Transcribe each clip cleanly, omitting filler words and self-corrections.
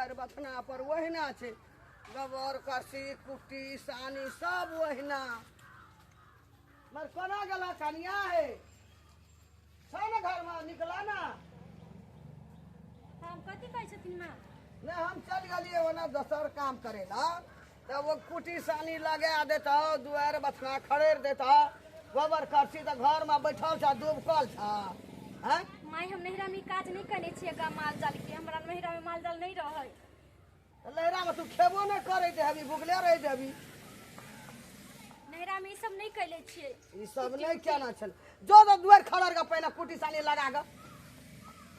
दुआरि बथना पर ओहिना छै, गोबर करसी कुट्टी सानी सब ओहिना। मर कोना गेला कनिया हे? छौ ने घरमे, निकला ना। हम कथी कहै छथिन माँ? नहि, हम चलि गेलियै ओना दोसर काम करे ला, तऽ ओ कुटी सानी लगा देतौ, दुआरि बथना खड़ेर देतौ, गोबर करसी, तऽ घरमे बैठल छ, डूबकल छ, हैं? माय, हम नैहरामे ई काज नहि कयने छियै गा माल जाल के। हमरा नैहरामे माल जाल नहि रहै। नैहरामे तू खेबो नहि करैत हेबी, भुखले रहैत हेबी। नैहरामे ई सब नहि कयले छियै। ई सब नहि केना छल? जो तो दुआरि खड़र के पहिने कुटी सानी लगा कऽ।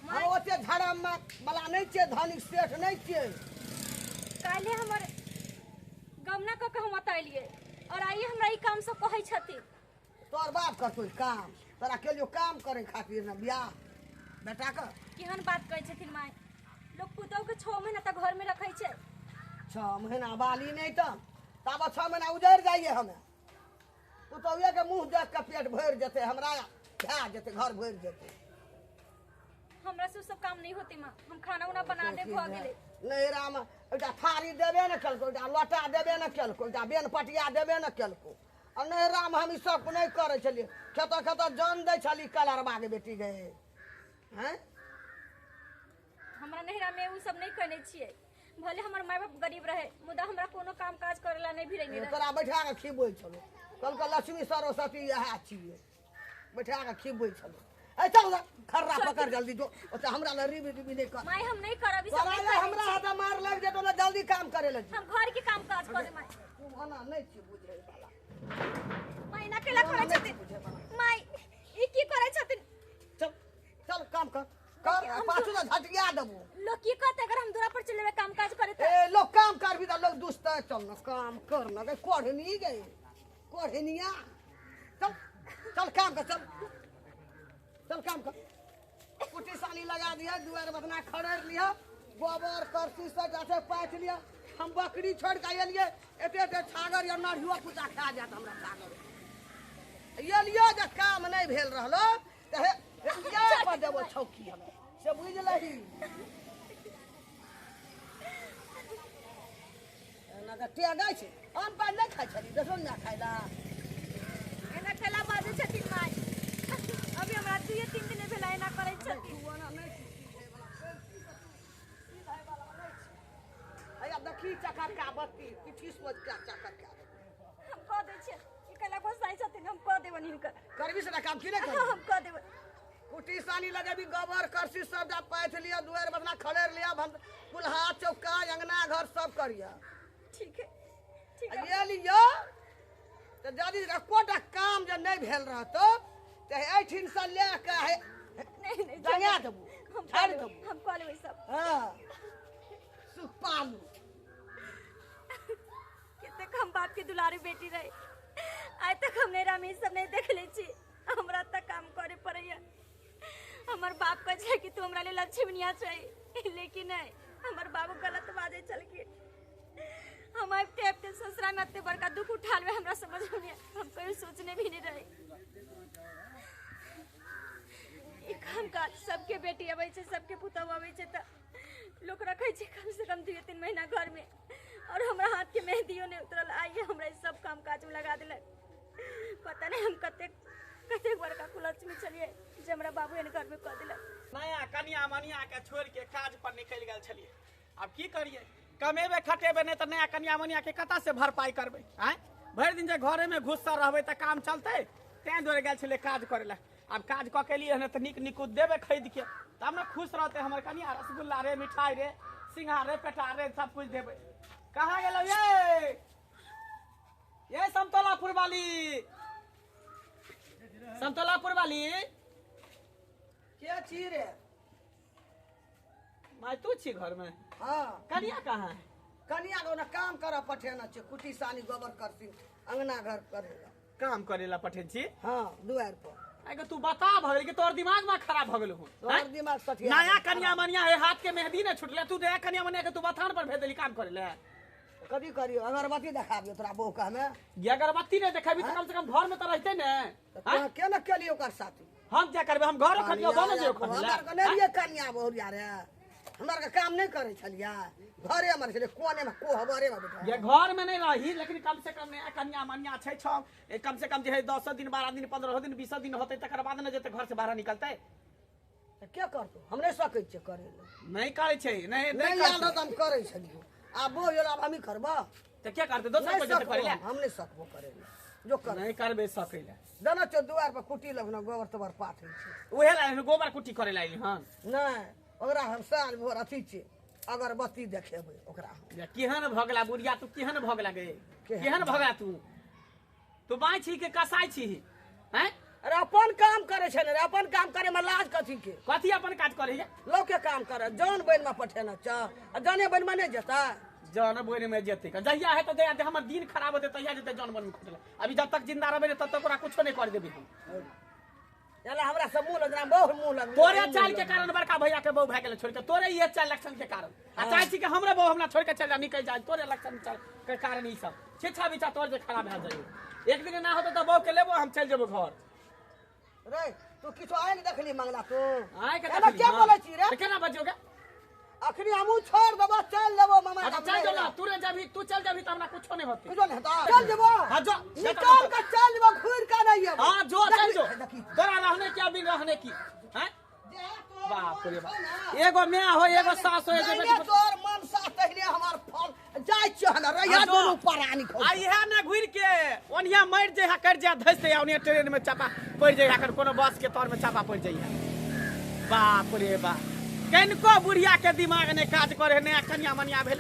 हम ओते धर्म वाला नहि छियै, धनिक सेठ नहि छियै। काल्हि हमर गमना कऽ के हम ओतऽ एलियै और आइए हमरा ई काम सब कहै छथिन। तोहर बाप करतौ ई काम? तोरा केलियो काम करे खातिर ने बियाह बेटा के। केहन बात कहै छथिन माय? लोक पुतोह के 6 महीना तक घर में रखै छै। 6 महीना बाली नहि तऽ ताबत 6 महीना उजड़ि जाइए। हमे पुतोहुए के मुँह देख के पेट भरि जेतै हमरा, भए जेतै, घर भरि जेतै। हमरा से उ सब काम नहीं होते माँ, हम खाना उना बना दे, भऽ गेलै। नैहरामे एकटा थारी देबे ने केलको, एकटा लोटा देबे ने केलको, एकटा बेन पटिया देबे ने केलको, आ नैहरामे हम ई सब नहि करै छलियै। खेत खेत जन दै छली कलरबाके बेटी गए हैं। हमरा नैहरामे उ सब नहीं कयने छियै। भले हमर माय बाप गरीब रहे, मुदा हमरा कोनो काम काज करेला नहीं भी रहे। तोरा बैठा कऽ खिबै छलौ, कहलकै लक्ष्मी सरस्वती इएह छियै, बैठा कऽ खिबै छलौ। ए चल ना, खर्रा पकड़ जल्दी जो, ओते हमरा लग रिबी रिबी नहीं कर। माय, हम नहीं करब ई सब। तोरा नहीं ले करै हमरा छी। हाथ मार लग जेतो ने, जल्दी काम करे लग। हम घर के काम काज करे माय। तू ओना नहीं छी बुझै वाला। माय, ना केला करै ओना नहि छथिन? छी बुझै वाला। माय, ई की करै छथिन? चल चल, काम कर कर। हम पाछू ने झटिया देबो। लोग की कहते अगर हम दूरा पर चले जेबै काम काज करे तऽ? ए लोग काम करबी तऽ लोग दुसतै। चल न, काम कर न गई कोढ़नी, गई कोढ़निया। चल चल, काम कर, चल चल, काम कर। कुटी सानी लगा दिया, दुआर बदना खड़ेर लिया, गोबर करसी सब जाते पाथि लिया। हम बकरी छोड़ के एलियै, एते एते छागर या नढ़ियो कुत्ता खा जात हमरा छागर। एलियो जे काम नहि भेल रहलो तऽ हे हे पर देबो छौकी हमे, से बुझि लही। एना तऽ टेगै छै, आम पानि नहि खाइ छली, देखो ने खाइ ला। एना केला बाजै छथिन माय? अभी हमरा 2-3 दिन भेला, एना करै छथिन। तू ओना नहि छी हैया, देखी चकर का बत्ती पिठी सोच के चकर का। हम कह दै छियै, ई केला गोसाइ छथिन? हम कह देबनि हिनकर। करबी से काम की नहि करबी? हम कह देबै। कुटी सानी लगेबी, गोबर करसी सब जा पाथि लिअ, दुआरि बदना खड़ेर लिअ, कुल्हा चौका अंगना घर सब करिअ। ठीक है, ठीक है। ये लिअ तऽ यदि एकोटा काम जे नहि भेल रहतौ तऽ एहिठिन से लए कऽ हे नहीं नहीं, जंगा देबू, हम कह झाड़ि लेबै, देबू। हम कह लेबै सब। हँ, सुख पालू। कतेक हम बाप के दुलारी बेटी रहे, आइ तक हम नैहरा में ई सब नहीं देखले छी। हमरा तक काम करे पड़ैया। हमर बाप कहै छै कि तू हमरा लेल लक्ष्मीनिया छै, लेकिन नहीं, हमर बाबू गलत बाजै छलखिन। हम आबिते आबिते ससुरा में एते बड़का दुख उठा लेबै, हमरा समझ में नहीं, हम कहियो सोचने भी नहीं रहे। ई काम काज सबके बेटी अबै छै, सबके पुतहु अबै छै तऽ लोक रखै छै कम से कम 2-3 महीना घर में, और हमरा हाथ के मेहदियो नहीं उतरल। आइए हमरा ई सब काम काज में लगा देलक। पता नहीं हम कतेक कतेक बड़का कुलक्ष्मी छलियै जे हमरा बाबू एहन घर में कऽ देलक। नया कनिया मनिया के छोड़ के काज पर निकलि गेल छलियै। आब की करियै? कमेबे खटेबे नहि तऽ नया कनिया मनिया के कतऽ से भरपाई करबै? आँय, भरि दिन जे घरे में घुस्सा रहबै तऽ काम चलतै? तें दुआरे गेल छलियै काज करै लए। आब काज कऽ के एलियै हन तऽ नीक निकुत देबै खरीद के, तब ने खुश रहतै हमर कनिया। रसगुल्ला रे, मिठाई रे, सिंघार रे, पेटार रे, सब कुछ देबै। कहाँ गेलौ ये ये समतोलापुर वाली, समतोलापुर वाली? के छी रे? माय, तू छी घर में? हाँ। कनिया कहाँ है? कनिया के ओना काम करऽ पठेने छै, कुटी सानी गोबर करसी अंगना घर करे ला। काम करे ला पठेन छी? हाँ, दुआरि पर। आइ तू बता भऽ गेल कि तोहर दिमाग में खराब भऽ गेल हूँ? तोहर दिमाग सठिया नया गेल। कनिया मनिया है, हाथ के मेहंदी ने छुटले, तू नया कनिया मनिया के तू बथान पर भेज देली काम करे ले। कथी करियो? अगरबत्ती देखाबियो तोरा बहू के हमे? ये अगरबत्ती नहीं देखेबी तऽ कम से कम घर में तऽ रहते ने। तऽ तोरा के ने केली ओकर साथी? हम क्या करबे? हम घर खटियो बने जे खटियो। हमरा के नहि रहियै कनिया बहुरिया रे। हमरा के काम नहीं करे छलिया, घरे हमर छले कोने में कोहबरे में बैठल। ये घर में नहीं रही, लेकिन कम से कम नया कन्या मनिया छै छौ, कम से कम जे है 10 दिन 12 दिन 15 दिन 20 दिन होते तकर बाद ने जेते घर से बाहर निकलते। त के करतो? हम नहीं सकै छियै करे ले। नहीं करै छै, नहीं नहीं आयल रहत हम करै छलियै, आब बो गेल आब हमही करबा। त के करते? दोसर नहीं कोइ जेते करे ले? सकबो, हम नहीं सकबो करे ले। जो कर नहीं करबे सकै ले। जाना छौ दुआर पर कुटी लगना गोबर तोबर पाथै छै। उहे ला गोबर कुटी करे ला आइली हन। नहीं, ओकरा हम साँझ भोर अथी छियै अगरबत्ती देखेबै ओकरा। या केहन भऽ गेला बुढ़िया तू, केहन भऽ गेला गे? केहन? केहन भऽ गेला तू? तू बाँय छी के कसाई छी? हैं? अरे अपन काम करे छै ने रे, अपन काम करे में लाज कथी के? कथी अपन काज करे है? लोग के काम करे, जौन बन में पठेना चा, आ जने बन में नहीं जेता। जौन बन में जेते, जहिया है तो जहिया हमर दिन खराब होते तहिया जेते जौन बन में खटला। अभी जब तक जिंदा रहबे ने तब तक ओकरा कुछो नहीं कर देबे हम। चला हमरा सब मुंह लग, बहुत मुंह लग। तोरे चाल के कारण बड़का भैया के बहू भए गेल छोड़ के, तोरे ये चाल लक्षण के कारण। आ चाहे छी कि हमरे बहू हमरा छोड़ के चल जा निकल जाए, तोरे लक्षण चाल के कारण ई सब छिछा बिछा तोर जे खराब भए जाए। एक दिन ना होते त बहू के लेबो हम चल जेबो घर। रे तू किछो आइ ने देखली मंगला तू? आइ के एना देखली, के हाँ। बोलै छी रे? त केना बजोगे? अखनी हमहू छोड़ देबो चल जेबो मामा। अच्छा, चल जो ना, तू रे जाबी, तू चल जाबी त हमरा कुछो नहीं होते। कुछो नहीं होता। चल जेबो। हां जो, निकाल के चल जेबो, घुर के नहीं आबो। हां जो, चल जो। देखी। तोरा रहने की अभी रहने की। हैं? जे तोर बाप रे मन बाप। छौ ना। एगो माय हो, एगो सास हो, एगो जहिने बेटी। तोर मन सा तहिने हमार फल जाय छियो ना रे, या हाँ, जो। दुनू परानी खौ। आ इहे ना घुर के ओनिया मर जे हा कर जे धस दे, ओनिया ट्रेन में चापा पड़ जे हा, कोनो बस के तर में चापा पड़ जे हा। बाप रे बाप, कनको बुढ़िया के दिमाग ने काज करे, नया कन्या मनिया भेल।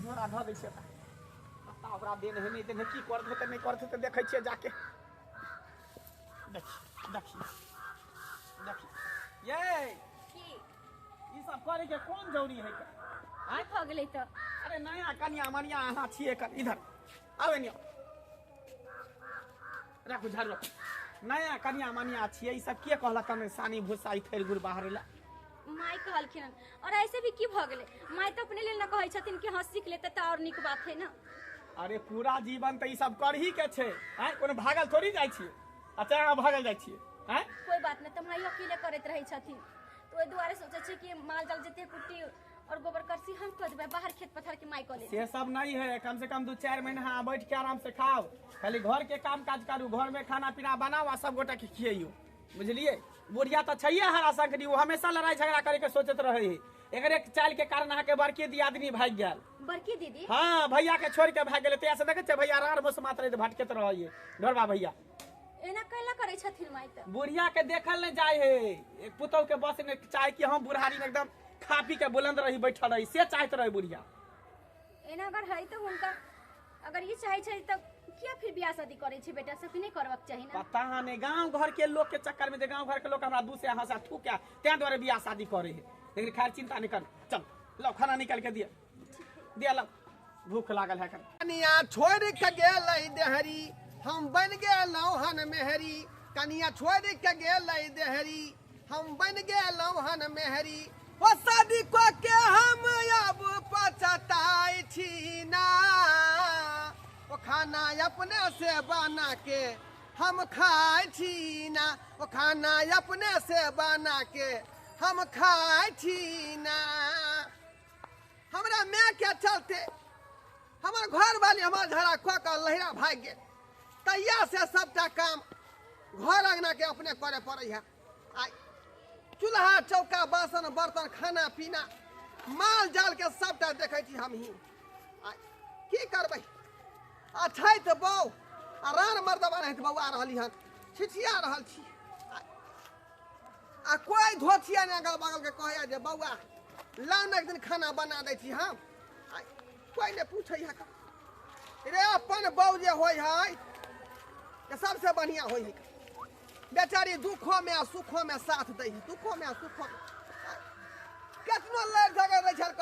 झोरा धऽ दै छियै पता ओकरा देन है नहीं देन है, की करत होतै नहीं करत होतै देखै छियै जाके। देखी देखी देखी ये की ई सब करे के कोन जरूरी है? की भऽ गेलै त? अरे नया कन्या मनिया अहाँ छियै कर, इधर आबै नियो राखू झाड़ू राखू। नया कन्या मनिया छियै, ई सब के कहलक हन सानी भूसा ई थैर गुड़ बाहर ला? माय कहलखिन हन। और ऐसे भी की भऽ गेलै? माय तऽ अपने लेल न कहै छथिन कि हाँ सीख लेते तऽ और नीक बात है ना। अरे पूरा जीवन तऽ ई सब करही के छै, आँय? कोनो भागल थोड़ी जाइ छियै, अच्छा अहाँ भागल जाइ छियै, आँय? कोई बात नहीं, तऽ माय अकेले करैत रहै छथिन तऽ ओहि दुआरे सोचै छियै कि माल जाल जते कुट्टी और गोबर करसी हम कऽ देबै, बाहर खेत पथार के माय कऽ लेतै। से सब नहीं है, कम से कम 2-4 महीना अहाँ बैठ के आराम से खाओ, खाली घर के काम काज करू, घर में खाना पीना बनाओ आ सब गोटा के खियैयो, बुझलियै? बुढ़िया तऽ छैहे हरा संकरी, ओ हमेशा लड़ाई झगड़ा करे के सोचैत रहै है। एकर एक चाल के कारण अहाँ के बड़की दियादनी भागि गेल। बड़की दीदी? हाँ, भैया के छोड़ के भागि गेलै, तहिया से देखै छियै भैया राड़ भोस मात्र भटकैत रहै ढोरबा भैया। एना कैला करै छथिन माय तऽ? बुढ़िया के देखल नहीं जाय है, एक पुतहु के बस ने चाहे कि हम बुढ़ारी में एकदम खा पी के बुलंद रही बैठल रही, से चाहत रही बुढ़िया। एना अगर है तो हुनका अगर ई चाहे छै तऽ किया फिर बियाह शादी करै छै बेटा सबके? नहीं करबाक चाही ना। पता नहीं गांव घर के लोग के चक्कर में, जे गांव घर के लोग हमरा दू से हंसा थूके तें दुआरे बियाह शादी करे है। लेकिन खैर चिंता नहीं कर, चल लो खाना निकाल के दिया दिया लो, भूख लागल है। कनिया छोड़ के गेलै देहरी, हम बन गेलौं हन मेहरी। कनिया छोड़ के गेलै देहरी, हम बन गेलौं हन मेहरी। ओ शादी को के हम अब पछताई छी ना, ओ खाना अपने से बना के हम खाइ छी ना, ओ खाना अपने से बना के हम खाइ छी ना। हमरा माय के चलते हमर घर वाली हमर झड़ा खो के लहिरा भागि गेल, तहिया से सबटा काम घर अंगना के अपने करे पड़ै है। आ चूल्हा चौका बासन बर्तन खाना पीना माल जाल के सबटा देखै छी हमही। आ की करबै, आ छथि बौ आ रान मर्दबा रहैत बौआ रहली हन, छिछिया रहल छी। आ कोइ धोथिया नहि अगल बगल के कहैया जे बौआ लाउ ने एक दिन खाना बना दै छी हम, आ कोइ नहि पूछै है। रे अपन बौ जे होइ है से सबसे बढ़िया होइ है, बेचारी दुखो में आ सुखो में साथ दै है, दुखो में आ सुखो में। केतनो लड़ि झगड़ि रहै छल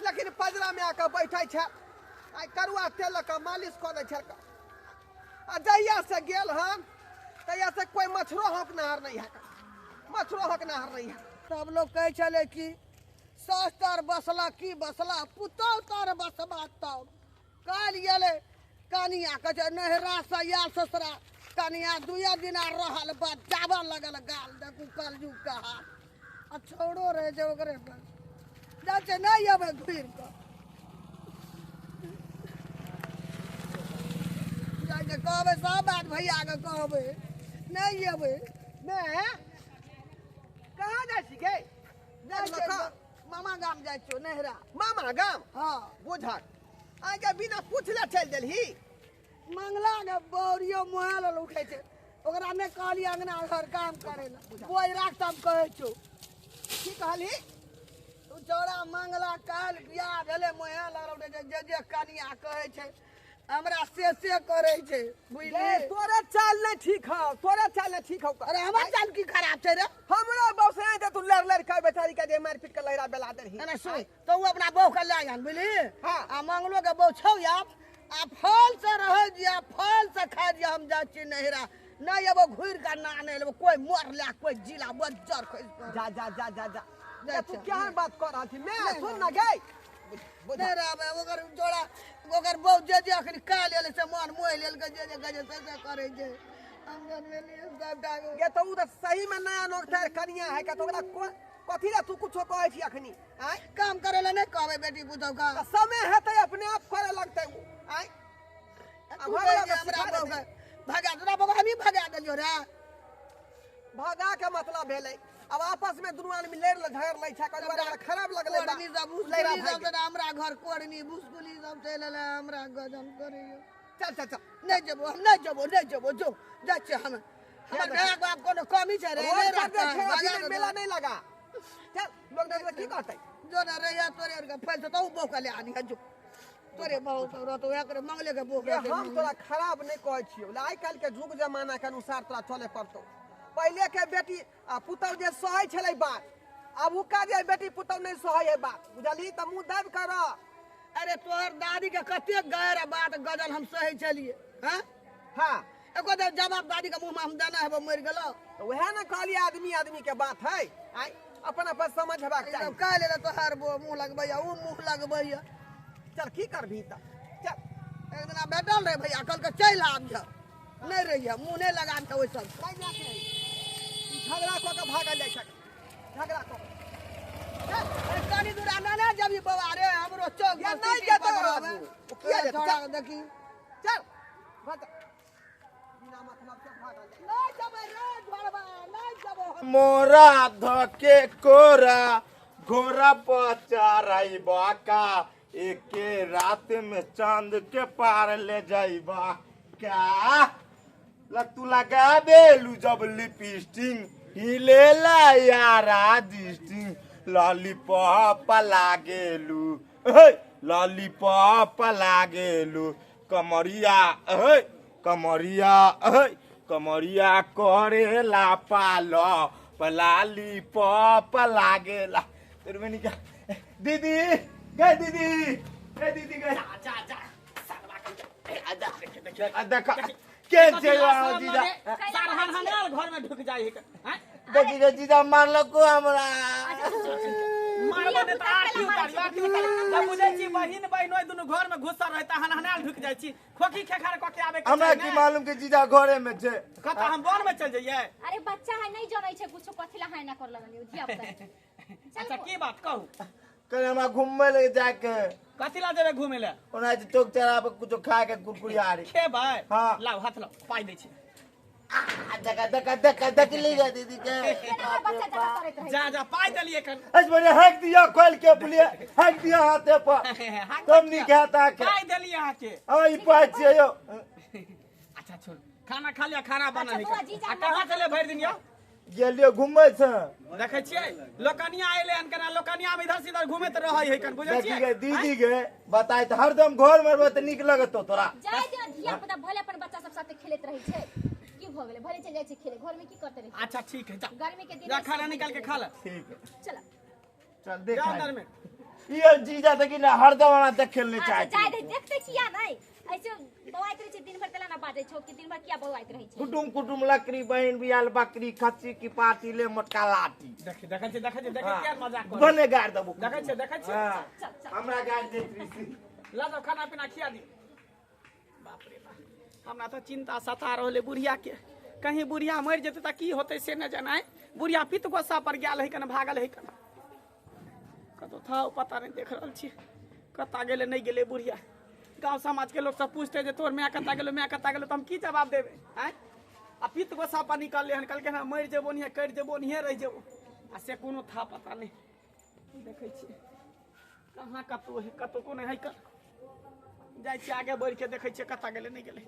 लेकिन पजरा में आके बैठै छल, आ करुआ तेल लऽ कऽ मालिश कऽ दै छल। आ जहिया से गेल हन तहिया से कोइ मच्छरो हौंकनाहर नहीं है, मच्छरो हौंकनाहर नहीं है। सब लोग कहै छलै कि सास तर बसला की बसला, पुतहु तर बसबा तब। काल्हि गेलै कनिया कहै छै नैहरा से आयल ससुरा, कनिया दुए दिना रहल बजाबऽ लगल गाल, देखू कलयुग के हाल। आ छौड़ो रहै छै ओकरे पर जाइ छै नहि अबै घुरि कऽ जाइ छै कहबै सब बात भैयाके कहबै नहि अबै। ने कहाँ जाइ छी गे? जाइ छै मामा गाम जाइ छियौ नैहरा। मामा गाम? हाँ। बुझक आइ बिना पूछले चलि देलही। मंगला के बौरियो मोहा लल उठै छै ओकरा नहि कहलियै अंगना घर काम करे ला बोइ राख तब कहै छौ। की कहलही? तू चौड़ा मंगला काल्हि बियाह भेलै मोहा लल उठै छै जे जे कनिया कहै छै हमरा से से करै छै बुझली। तोरे चाल नहीं ठीक हौ, तोरे चाल नहीं ठीक हौ। अरे हमर चाल की खराब छै रे? हमरा बहू से आइ तू लड़ लड़ के बेचारी के जे मार पीट के लहरा बेला देलही। नहीं सुन तो उ अपना बहू के लए आन बुझली। हाँ। आ मंगलो के बहू छौ आब आ फल से रहै दिया फल से खा दिया हम जाइ छी नैहरा नहीं एबो घुरि के ना नहि लेबो कोई मर ले कोई जिला बज्जर खसि पड़ल। जा जा जा जा जा जा तू क्या बात कर रहल छी? मैं सुन ना गई नहीं रहबै ओकर जोड़ा ओकर बहू जे जे अखन काल्हि एलै से मन मोहि लेलकै जे जे कहै छै से से करै छै। हम जनबेलियै सबटा गे तो उ त सही में नया नोकतार कनिया है का तो ओकरा कथी ला तू कुछो कहै छी अखनी? आय काम करे ला नहीं कहबै बेटी पुतहु का त समय हेतै अपने आप करे लगतै उ। आय तू हमरा बहू के भगा तोरा बहू हमही भगा देलियौ रे। भगा के मतलब भेलै अब आपस में दुनू आदमी लड़ झगड़ लै छै कल खराब लगलै कोड़नी सब भुसकुली सब हमरा घर कोड़नी भुसकुली सब चलि एलै हमरा गजन करैयो। चल चल चल नहीं जेबो हम नहीं जेबो नहीं जेबो जो जाइ छियै हम। हमर माय बाप कोनो कमी छै रे? नहीं मेला नहीं लगा चल लोग देखबै की कहतै। जो ना रहिया तोरे आर के फैल तो बहू के ले आनी है जो तोरे बहू सब रहतौ वएह करे मंगले के बहू। हम तोरा खराब नहीं कहै छियौ, आइ काल्हि के युग जमाना के अनुसार तोरा चले पड़तौ। पहले के बेटी आ पुतहु जे सहै छलै बात आब उका जे बेटी पुतहु नहीं सहै है बात बुझलही त मुँह दाबि कर। अरे तोहर दादी के कतेक गैर बात गजल हम सहै छलियै। हाँ हाँ एको देर जवाब दादी के मुँह में हम देना हेबो मरि गेलौ। तो वएह ने कहलियै आदमी आदमी के बात है आइ अपन अपन समझ हेबाक चाही। काल्हि एलै तोहर बो मुँह लगबैया उ मुँह लगबैया। चल की करबही त चल। एक दिना भेटल रहै भैया कहलकै चलि आबिह नहीं रहिए मुँह नहीं लगा के ओहि सब झगड़ा कऽ के भागल जाइ छै झगड़ा कऽ अरे कनी दूरा ना ना जबी बौआ रे हमरो चौक पर नहीं जेतौ किया जेतौ देखी चल भाग बिना मतलब के भागल जाइ नहीं जबै रे झोड़बा नहीं जबो। मोरा धके कोरा घोड़ा पर चढ़ैबा का एके रात में चांद के पार ले जाइबा का तू लगा देलू जब लिपस्टिक हिलेला यारा डिस्टिंग लॉलीपॉप लागेलू लॉलीपॉप लागेलू कमरिया कमरिया कमरिया करेला पालो लॉलीपॉप लागेला। तेरे में निका दीदी गए दीदी गए दीदी गए जा जा जा देखा के जीजा सार घर में ढुक जाई है। देखी रे जीजा मारलको हमरा मारबो ने त आरती उतारी आरती उतारी त बुझै छी बहिन बहिनोय दुनु घर में घुसल रहता हनहनाल ढुक जाय छी खोखी खेखार क के आबे के। हमरा की मालूम के जीजा घरे में छै कत हम वन में चल जइयै। अरे बच्चा है नहीं जनै छै कुछो कथि ला है ना कर लगलियो धिया पुता। अच्छा की बात कहू? कल हमरा घूमे ले जाके। कथि ला जेबे घूमे ले? ओना जे चौक चौराहा पर कुछो खा के कुरकुरियारी खेबै। हां लाओ हाथ लाओ पाई दै छी। आ देखा देखा देखा देख ली गे दीदी के बच्चा जका करैत रहै। जा जा पाई देलिए कन आज बढ़िया हक दिया खोल के पुलिया हक दिया हाथे पर तुम नहीं कहता के पाई देलिए अहाँ के। हां ई पाई छियै यो। अच्छा छोड़ खाना खा लिया खाना बना है आ कहां चले भरि दिन यो? गेलियो घूमे छै देखै छियै लोकनिया एले हन कना लोकनिया में इधर से इधर घूमैत रहै है कन बुझै छियै। देखी दीदी के बताय त हरदम घर में रहबे त नीक लगतो तोरा। जाय दियो धिया पुता भले अपन बच्चा सब साथे खेलैत रहै छै की भ गेलै भले चल जाय छै खेले घर में की करते रहै। अच्छा ठीक है जा गर्मी के दिन जा खाना निकाल के खा ले। ठीक है चल चल देख जा अंदर में। ये जीजा देखी ना हरदम हमरा देखे ले चाहे। अच्छा जाय दे देखते किया नहीं ऐसे बौआइत रहै छै दिन भर तेला ना बाजै छौ कि दिन भर किया बौआइत रहै छै। कुटुम कुटुम लकड़ी बहन बियाल बकरी खस्सी की पाटी ले मोटका लाठी। देखि देखै छै देखै छै देखै क्या मजाक कर बने गाड़ देबो देखै छै देखै छै। चल चल हमरा गाड़ दे कृषि ला जाओ खाना पीना खिया दी। बाप रे बाप हमरा तो चिंता सता रहले बुढ़िया के। कहीं बुढ़िया मरि जेतै तऽ की होतै से नहि जनाय। बुढ़िया पित गोस्सा पर गेल है कन, भागल है कन, कतौ था पता नहि। देख रहल छी कतऽ गेलै नहि गेलै बुढ़िया। गाँव समाज के लोक सब पूछते जे तोर माय कतऽ गेलो, माय कतऽ गेलो, तऽ हम की जवाब देबै? आँय, आ पित गोस्सा पर निकललै हन, कहलकै हँ मरि जेबो नहिये, कटि जेबो नहिये, रहि जेबो, आ से कोनो था पता नहि। देखै छियै कहाँ कतौ है, कतौ कोनो है। कन जाइ छियै आगे बढ़ि के, देखै छियै कतऽ गेलै नहि गेलै।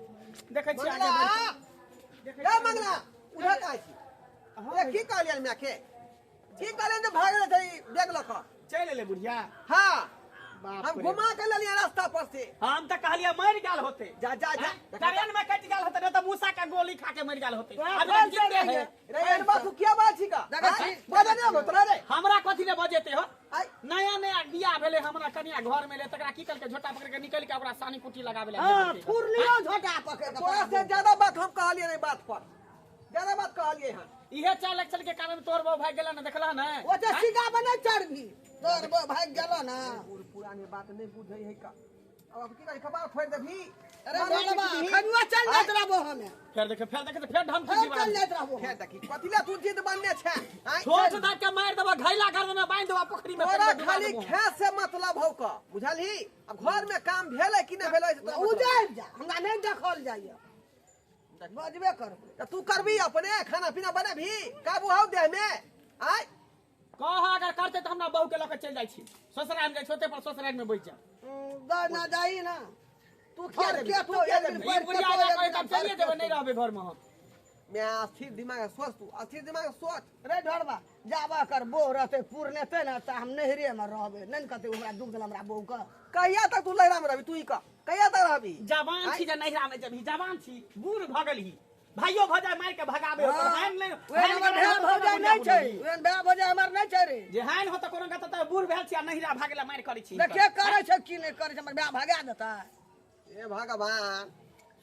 देखै छियै आगे बढ़ि के। देखै ए छियै। मंगला, उधर काहे छी? ए, की कहलियन माय के? की कहलियन जे भागल छै बैग लऽ कऽ? चलि एलै बुढ़िया? हाँ। बाप हम रे। घुमा के लेलियै रास्ता पर से। हम तऽ कहलियै मरि गेल होते। जा जा जा। ट्रेन में कटि गेल होते, नहीं तऽ मूसा के गोली खा के मरि गेल होते। तोरा अभी फोन तक जिंदे चलि है। रे एनबा, तू किया बात छी का? देखै छी। बजे नहि आबो तोरा रे। हमरा कथी ले बजेते हो? आइ नया नया बियाह भेलै, हमरा कनिया घर में ले, तकरा की कलकै, झोटा पकड़ के निकलि के ओकरा सानी कुटी लगाबे ला। हाँ, फुरलियो झोटा पकड़ के। तोरा से ज्यादा बात हम कहलियै रे, बात पर ज्यादा बात कहलियै हन। इहे चाल एक्शन के कारण तोर बहू भागि गेला ने, देखला ने? ओ तऽ सीधा बने चढ़बी, तोर बहू भागि गेलो ना। बूढ़ पुराने बात नहि बुझै है का। अब की करी, कपार फोड़ि देबही? अरे मारै ढोलबा, पीटबही? खनुआ चल जाइत रहबो हमे। फेर देखे, फेर देखे, फेर धमकी फेर दिवा। चल जाइत रहबो। फेर देखी, कथी ले तू जिद बनने छै? आँय? ठोस धर के मारि देबो, घैला कर देबो, बांधि देबो पोखरी में। तोरा फेंक के डुबा खाली देबो। खे से मतलब हौ का, बुझलही? अब घर में काम भेलै कि नहि भेलै से तोरा मतलब। उजड़ जा, हमरा नहि देखल जाइए, बजबे करबै। तऽ तू करबी अपने खाना पीना बनेबही? काबू हौ देह में? आय कह, अगर करते तऽ हमरा बहू के लऽ के चलि जाइ छी ससुराल में, जाइ छी ओते पर ससुराल में बैठ जा। दऽ ना जाही ना। तू किया और देबही? के तू तो किया एक दिन देबही? ई बुढ़िया कतौ जे एक कहै दिन तऽ चलिए जेबै, नहि रहबै घर में हम। मैं अस्थिर दिमाग से सोच, तू अस्थिर दिमाग से सोच। रे ढोरबा, जाबा कर बोह रहतै, पुरनेतै ने तऽ हम नैहरे मे रहबै। नहि ने कहतै हमरा दुख देल हमरा बहू के। कहिया तक तू लहरा में रहबी? तू ई कह, कहिया तक रहबी? जवान छी जे नैहरा में जेबही? जवान छी, बूढ़ भऽ गेलही, भाइयो भऽ जाय मारि के भगाबे होतौ। हाँ। हानि नहि ओहन हमर भाय भौजाइ नहि छै, ओहन भाय भौजाइ हमर नहि छै रे। जे हानि होतौ कोनो गत तऽ बूढ़ भेल छी आ नैहरा भागेला मारि करै छी। देखिए करै छै की नहि करै छै, हमर भाय भगा देतै। हे भगवान!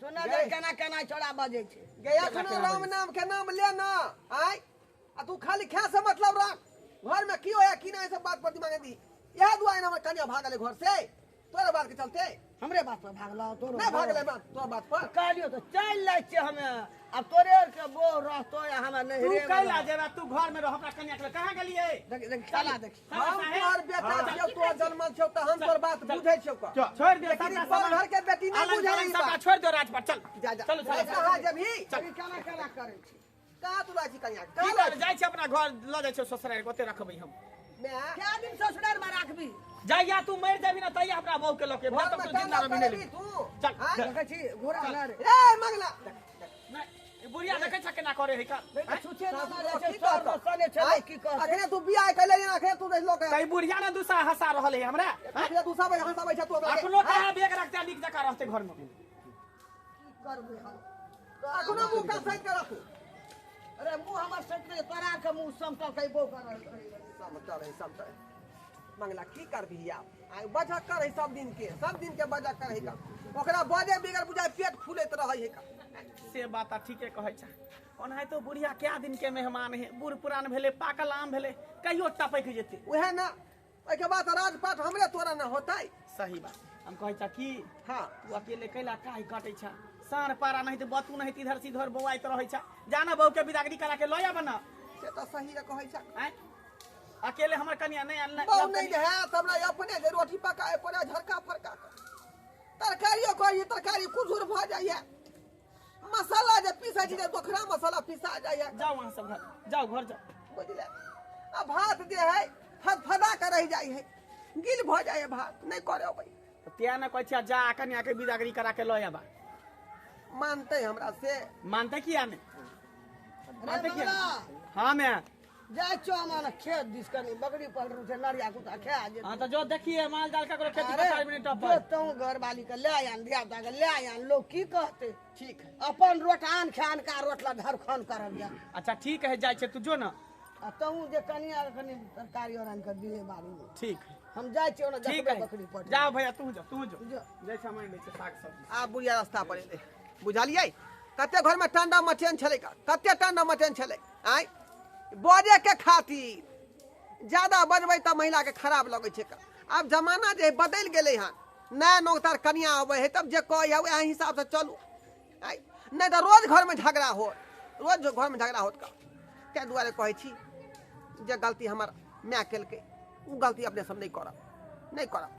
सुना जे केना केना छोड़ा बजै छै। गे, एखनो राम नाम के नाम ले ना। आय, आ तू खाली खे से मतलब रख, घर में की होया की नहीं सब बात पर दिमाग दी। यह दुआरे हमर कनिया भागले घर से तोरे बात के चलते। हमरे बात पर भागलो तोरो? नहीं भागले बात तोरा बात पर। कहलियो तऽ चलि लै छियै हमे, आब तोरे आरके बोह रहतो या हमे तू नैहरे मे कैला रहब। जेबा? तू घर में रह, हमरा कन्या के कहाँ गेलियै? देख देख, खेला देख। हम तोहर बेटा छियौ, तोहर जन्मल छियौ, तऽ हम तोहर बात बुझै छियौ का। छोड़ दे लेकिन सबटा ई पर सामान। घर के बेटी नहीं अलग बुझै अलग ई सबटा बात। छोड़ दो राज पर, चल जा जा। चलो, चलो। कहाँ जेबही? अभी केना केना करै छै? कहाँ तू जाइ छी कनिया? की कहाँ कर जाइ छी? अपना घर लऽ जाइ छियौ ससुराल के, ओते रखबै हम। मैं कए दिन ससुराल मे राखबी? जहिया तू मरि जेबही ने तहिया हमरा बहू के लऽ के घर तब में तू काम जिंदा रहबी नहि करबी लेबही। तू? चल। आँय? देखै छी घोड़ा ना रे। ए मंगला, नहि, ई बुढ़िया देखै छ केना करे है का? छुछे ना सासु जाइ छै। की सर कहतौ? सने छै। आँय? की कहतै? अखने तू बियाह कैले, अखने तू लोक तऽ ई बुढ़िया ने दूसरा हंसा रहल है हमरा, आँय? अखने तू सब हंसाबै छै तू हमरा के। अखनो कहाँ बेग रखते, नीक जकाँ रहते घर में। की करबै हम? अखनो मुँह का सैत के रखू। अरे, मुँह हमर सटले, तोरा के मुँह समटल कइबो करल। समटल है, समटल है। मंगला, की करबही आब? आइ बजक कर है, सब दिन के सब दिन के बजक कर है का। ओकरा बजे बिगर बुझाय पेट फूलैत रहै है का। से बात तऽ ठीके कहै छै। ओनाहितो बुढ़िया कए दिन के मेहमान है, बूढ़ पुरान भेलै, पाकल आम भेलै, कहियो टपकि जेतै। उएह ने, ओहिके बाद राजपाट हमरे तोरा न होतै। सही बात। हम कहै छ की, हाँ। तू अकेले कैला काहे कटै छ? साँढ़ पारा नहीं तऽ बतू नहीं, इधर से इधर बौआइत रहै छ। जाना बहू के बिदागरी करा के लऽ आब न। से तऽ सही कहै छ। आँय, अकेले हमर कनिया नहि आयल नहि। बहु नहीं रहे तऽ हमरा अपने जे रोटी पकाए पड़े, झरका फरका के तरकारियो कहिए, तरकारी कुझुर भऽ जाइए, मसाला जे पीसै छी जे दोखरा मसाला पीसा जाइए। जाओ अहाँ सब घर जाओ, घर जाओ। बुझले? आ भात जे है फदफदा के रहि जाइ है, गिल भऽ जाइ है भात, नहि करे अबै। तें ने कहै छियै, जा कनिया के बिदागरी करा के लऽ आबा। मानतै हमरा से? मानते किया नहि? अरे मानते किया? मंगला। हाँ, मैं जाइ छियौ हम खेत दिस, कनि बकरी पलरू छै, नरिया कुत्ता खा जेतै। हाँ, तऽ जो देखिए माल जाल ककरो खेती अरे, पथारी में नहि जो टपै। तों घरवाली के ले आन, धिया पुता के ले आन, लोग की कहते? ठीक है। अपन रोट आन खान का रोट ला धरखन करब जा। अच्छा ठीक है, जाइ छै, तू जो न। आ तहूँ जे कनिया के कनि तरकारी और आनि के दिहे बाड़ी में। ठीक है। हम जाइ छियौ ने। ठीक देखबै है। बकरी पट। जाओ भैया, तू जो, तू जो। जो। जाइ छै, हम आनि लै छियै साग सब्जी। आब बुढ़िया रास्ता पर एलै, बुझलियै? कते घरमे टांडा मचेन छलै का, कते टांडा मचेन छलै। आँय, बजैके खातिर ज्यादा बजबै तऽ महिलाके खराब लगै छै का। आब जमाना जे बदलि गेलै हन, नया नौतार कनिया अबै है तब जे कहै है वएह हिसाबसँ चलू। आँय, नहि तऽ रोज घरमे झगड़ा हो। रोज घरमे झगड़ा होत का। ताहि दुआरे कहै छी जे गलती हमर माय केलकै ओ गलती अपने सब नहि करब, नहि करब।